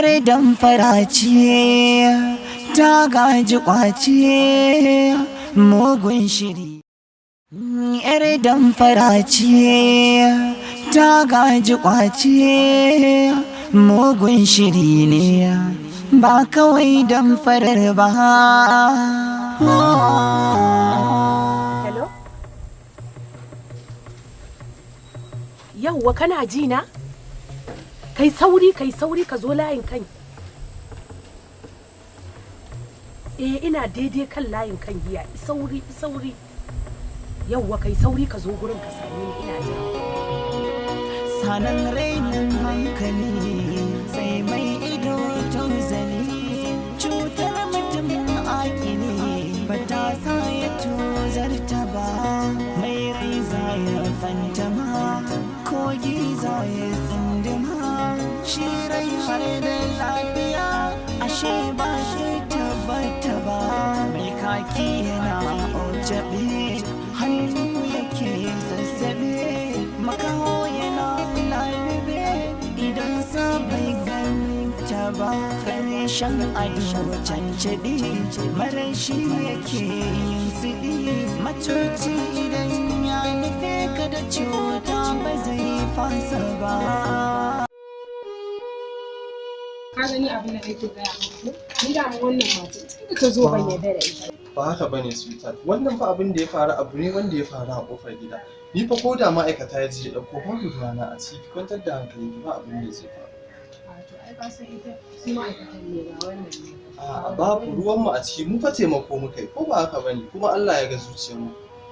Yar damfara ce, ta gaji kwace, mugun shiri. Yar damfara ce, ta gaji kwace, mugun shiri ne, ba kawai damfarar ba. Hello? Yauwa, kana ji na? Kai sauri, kai sauri ka zo layin kan. Eh, ina daidai kan layin kan giya. Sauri, sauri. Yauwa, kai sauri ka zo gurin ka same ni, ina jira. Sanan rainin hankali sai mai ido tozali, cutar mutum akili ba ta sa ya tozarta ba. Mai rai za ya fantama, kogi za ya tsindima, shi rai har da lafiya ashe ba shi tabbata ba. Mai kaki yana ojabe, hannu yake sassabe, makaho yana lalube idan sa bai ganta ba. Karshen ado cancaɗi, marashi yake yin siɗi, macuci idan ya nufe ka da cuta ba zai fasa ba. Ka gani abin da nake gaya muku? Ni da wannan mace tun da ta zo ban yarda da ita. Ba haka bane, sweetheart. Wannan fa abin da ya faru abu ne wanda ya faru a kofar gida. Ni fa ko da ma'aikata ya je ya dauko, babu ruwana a ciki. Kwantar da hankali, ba abin da zai faru. A to ai ka san ita su ma'aikatan ne ba wannan ne. A babu ruwan mu a ciki, mu fa taimako muka yi, ko ba haka bane? Kuma Allah ya ga zuciyar mu.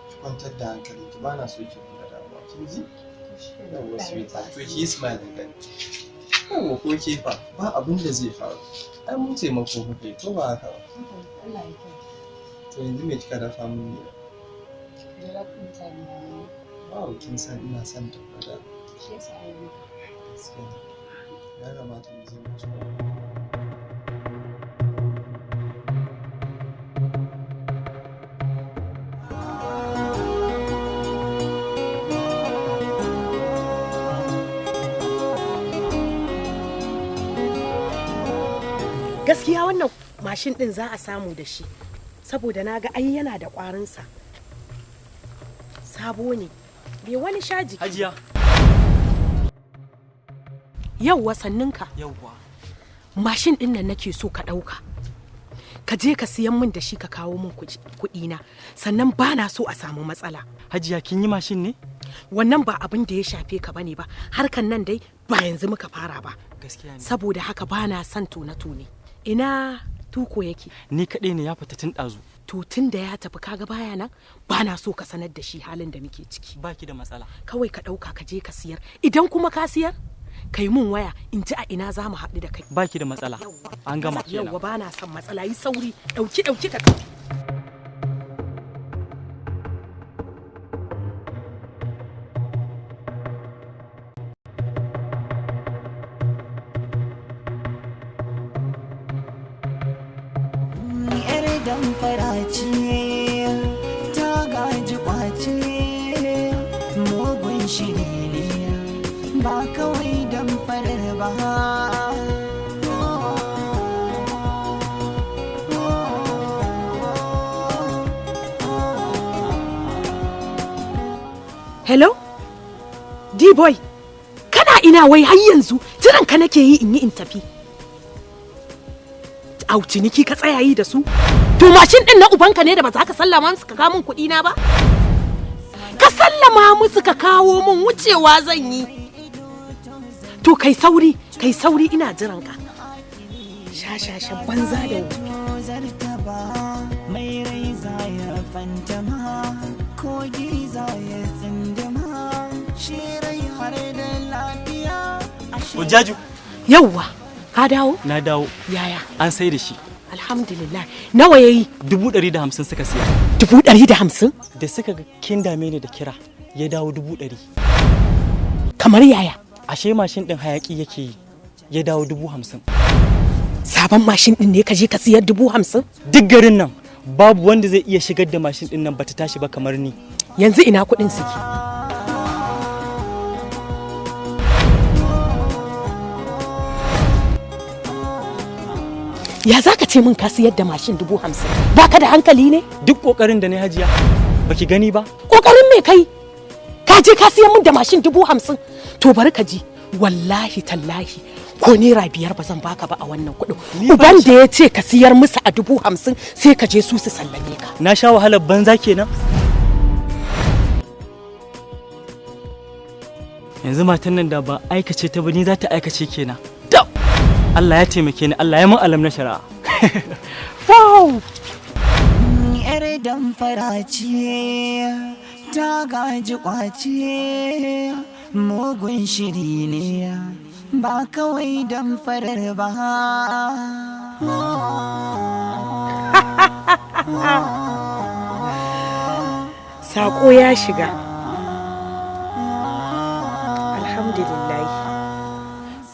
Ki kwantar da hankali ki, bana so ki rinka damuwa, kin ji? Yawwa sweetheart, to ki yi smile da gani. Yawwa, ko ke fa ba abin da zai faru. Ai mun taimako muka yi, ko ba haka ba? Allah ya kyauta. To yanzu me kika dafa min ne? Jollof ɗin taliya ne. Wow, kin san ina son tabbata. Shi yasa ai maka. Gaskiya ya kamata mu je mu ci. Gaskiya wannan mashin din za a samu da shi, saboda na ga ai yana da ƙwarinsa. Sabo ne, bai wani sha jiki. Hajiya. Yauwa, sanninka. Yauwa. Mashin din nan nake so ka ɗauka. Ka je ka siyan min da shi ka kawo min kuɗi na. Sannan ba na so a samu matsala. Hajiya, kin yi mashin ne? Wannan ba abin da ya shafe ka bane ba. Harkan nan dai ba yanzu muka fara ba. Gaskiya ne. Saboda haka ba na son tone-tone. Ina tuko yake? Ni kaɗai ne, ya fita tun ɗazu. To tun da ya tafi, kaga baya nan, ba na so ka sanar da shi halin da muke ciki. Baki da matsala. Kawai ka ɗauka ka je ka siyar. Idan kuma ka siyar, ka yi mun waya in ji a ina za mu haɗu da kai. Baki da matsala. An gama kenan. Yauwa, ba na son matsala, yi sauri, ɗauki ɗauki ka tafi. Yar damfara ce, ta gaji kwace, mugun shiri ne, ba kawai damfarar ba. Hello? D-boy, kana ina wai har yanzu? Jiran ka nake yi in yi in tafi. Au, ciniki ka tsaya yi da su? To mashin din na ubanka ne da ba za ka sallama musu ka kawo min kuɗi na ba? Ka sallama musu ka kawo min, wucewa zan yi. To kai sauri, kai sauri, ina jiran ka. Shashashan banza da wofi. Zarta ba, mai rai za ya fantama, kogi za ya tsindima, shi rai har da lafiya ashe Hujjaju. Yauwa, ka dawo? Na dawo. Yaya? An sai da shi. Alhamdulillah. Nawa yayi? 150,000 suka siya. 150,000? Da suka ga kin dame ni da kira, ya dawo 100,000. Kamar yaya? Ashe mashin ɗin hayaki yake yi. Ya dawo 50,000. Sabon mashin din ne ka je ka siyar 50,000? Duk garin nan babu wanda zai iya shigar da mashin ɗin nan bata tashi ba kamar ni. Yanzu ina kuɗin suke? Ya za ka ce min ka siyar da mashin 50,000? Baka da hankali ne? Duk kokarin da na hajiya, baki gani ba? Kokarin me kai? Ka je ka siyan min da mashin 50,000. To bari ka ji, wallahi tallahi ko naira 5 ba zan baka ba a wannan kuɗin. Uban da ya ce ka siyar musu a 50,000, sai ka je su su sallame ka. Na sha wahalar banza kenan. Yanzu matan nan da ba aikace ta ba, ni za ta aikace kenan. Dab! Allah ya taimake ni, Allah ya mun alam na shari'a. Wow! Yar damfara ce, ta gaji kwace, mugun shiri ne, ba kawai damfarar ba. Sako ya shiga. Alhamdulillah.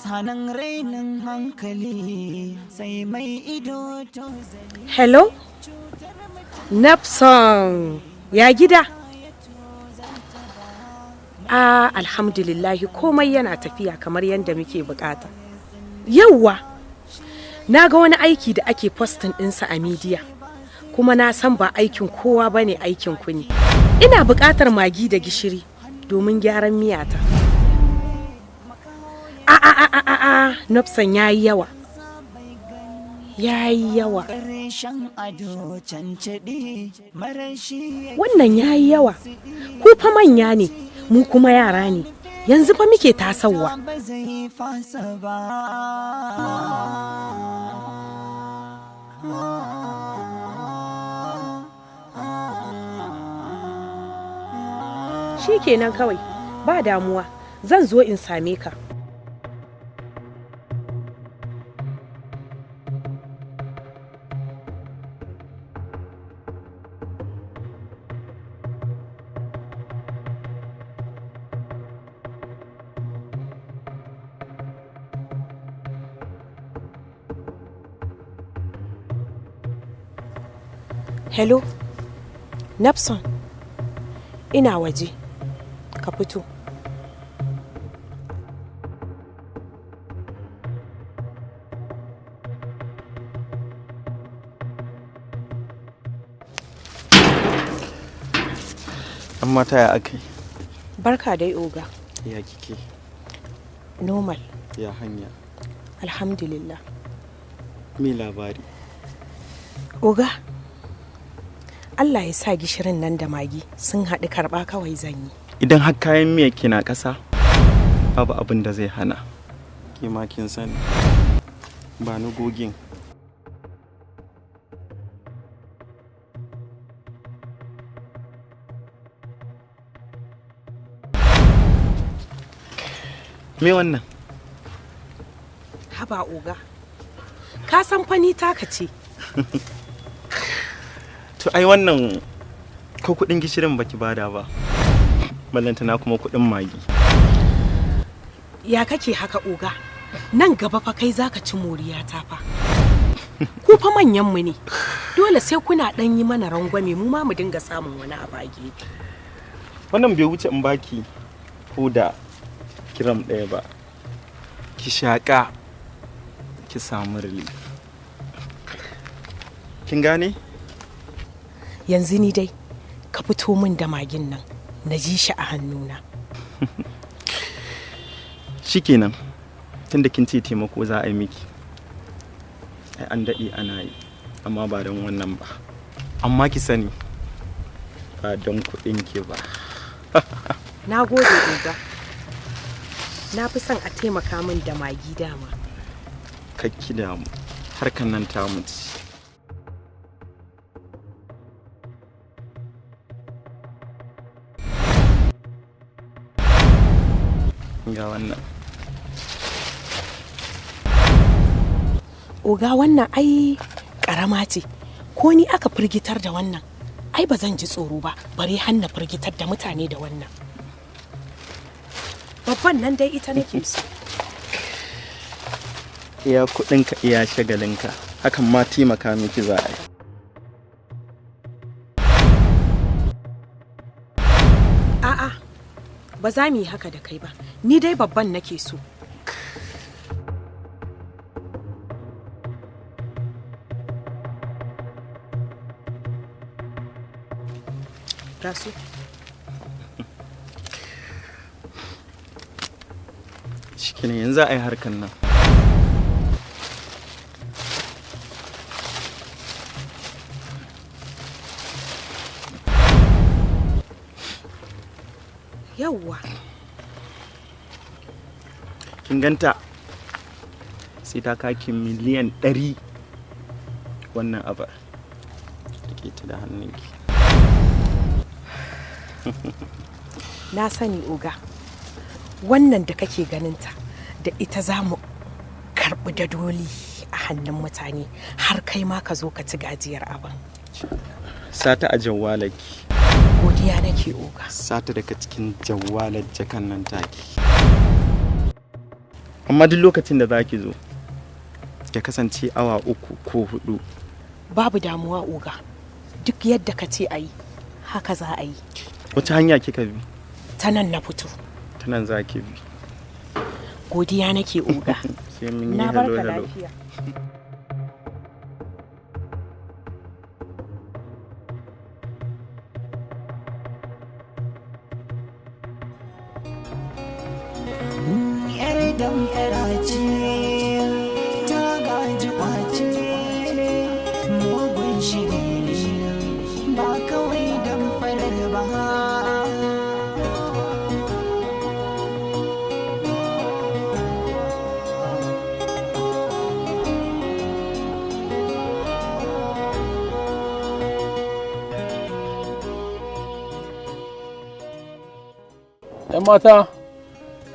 Sanan rainin hankali sai mai ido to. Hello? Napson, ya gida? Ah, alhamdulillahi, komai yana tafiya kamar yadda muke bukata. Yauwa, na ga wani aiki da ake posting ɗinsa a media, kuma na san ba aikin kowa ba ne, aikin ku ne. Ina bukatar magi da gishiri domin gyaran miyata. A a a a a a, Napson, ya yi yawa. Ya yi yawa. Ƙarshen ado cancaɗi marashi. Wannan ya yi yawa. Ku fa manya ne, mu kuma yara ne, yanzu fa muke tasowa. Ba zai fasa ba. Shikenan kawai, ba damuwa, zan zo in same ka. Hello, Napson, ina waje, ka fito. An mata, ya aka yi? Barka dai, oga. Ya kike? Normal. Ya hanya? Alhamdulillah. Me labari? Oga, Allah ya sa gishirin nan da magi sun haɗu, karɓa kawai zan yi. Idan har kayan miya kina ƙasa, babu abin da zai hana. Ke ma kin sani. Ba ni gogin. Me wannan? Haba oga, ka san fani taka ce. To ai wannan ko kuɗin gishirin baki bada ba. Ballantana kuma kuɗin magi. Ya kake haka, oga? Nan gaba fa kai zaka ci moriya ta fa. Ku fa manyan mu ne. Dole sai kuna ɗan yi mana rangwame, mu ma mu dinga samun wani abu a gefe. Wannan bai wuce in baki ko da kiram ɗaya ba. Ki shaƙa ki samu relief. Kin gane? Yanzu ni dai ka fito min da magin nan na ji shi a hannuna. Shikenan. Tunda kin ce taimako za a yi miki. Ai an daɗe ana yi, amma ba don wannan ba. Amma ki sani ba don kuɗin ki ba. Na gode, oga. Na fi son a taimaka min da magi dama. Kakki damu. Harkan nan ta mutu. Ga wannan. Oga, wannan ai karama ce. Ko ni aka firgitar da wannan, ai ba zan ji tsoro ba, bare har na firgitar da mutane da wannan. Babban nan dai ita nake so. Iya kuɗinka iya shagalinka. Hakan ma taimaka miki za a yi. A'a, ba za mu yi haka da kai ba. Ni dai babban nake so. Ga su. Shikenan, yanzu za a yi harkan nan. Yawwa. Kin ganta, sai ta kaki miliyan 100 wannan abar. Rike ta da hannunki. Na sani, oga. Wannan da kake ganinta, da ita za mu karɓi dadoli a hannun mutane har kai ma ka zo ka ci gajiyar abin. Sata a jawwalarki. Godiya nake, oga. Sata daga cikin jawwalar jakan nan taki. Amma duk lokacin da zaki zo, ya kasance awa 3 ko 4. Babu damuwa, oga. Duk yadda ka ce a yi, haka za a yi. Wace hanya kika bi? Ta nan na fito. Ta nan za ki bi. Godiya nake, oga. Sai mun yi. Na hello barka hello. lafiya. Yar damfara ce, ta gaji kwace, mugun shiri, ba kawai damfarar ba. 'Yan mata,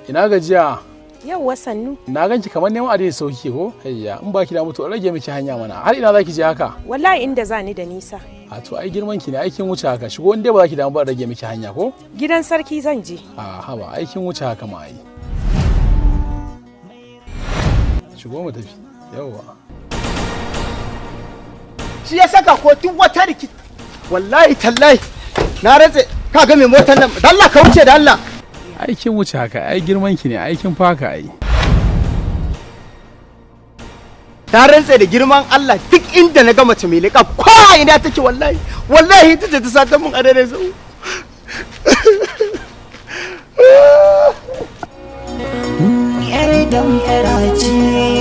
ina gajiya? Yauwa, sannu. Na ganki kamar neman adai sauki ko? Hayya, in baki da mutu rage miki hanya mana. Har ina zaki je haka? Wallahi inda za ni da nisa. A to, ai girman ki ne, aikin wuce haka. Shigo, in dai ba za ki damu ba rage miki hanya ko? Gidan sarki zan je. A haba, aikin wuce haka ma ai. Shigo mu tafi. Yauwa. Shi ya saka ko duk wata rikit, wallahi tallahi na rantse ka ga mai motar nan. Da Allah ka wuce, da Allah. Aikin wuce haka, ai girman ki ne, aikin fa haka ai. Na rantse da girman Allah, duk inda na ga mace mai liƙa ko a ina take, wallahi wallahi ita ce ta sata mun adare su. Yar damfara ce.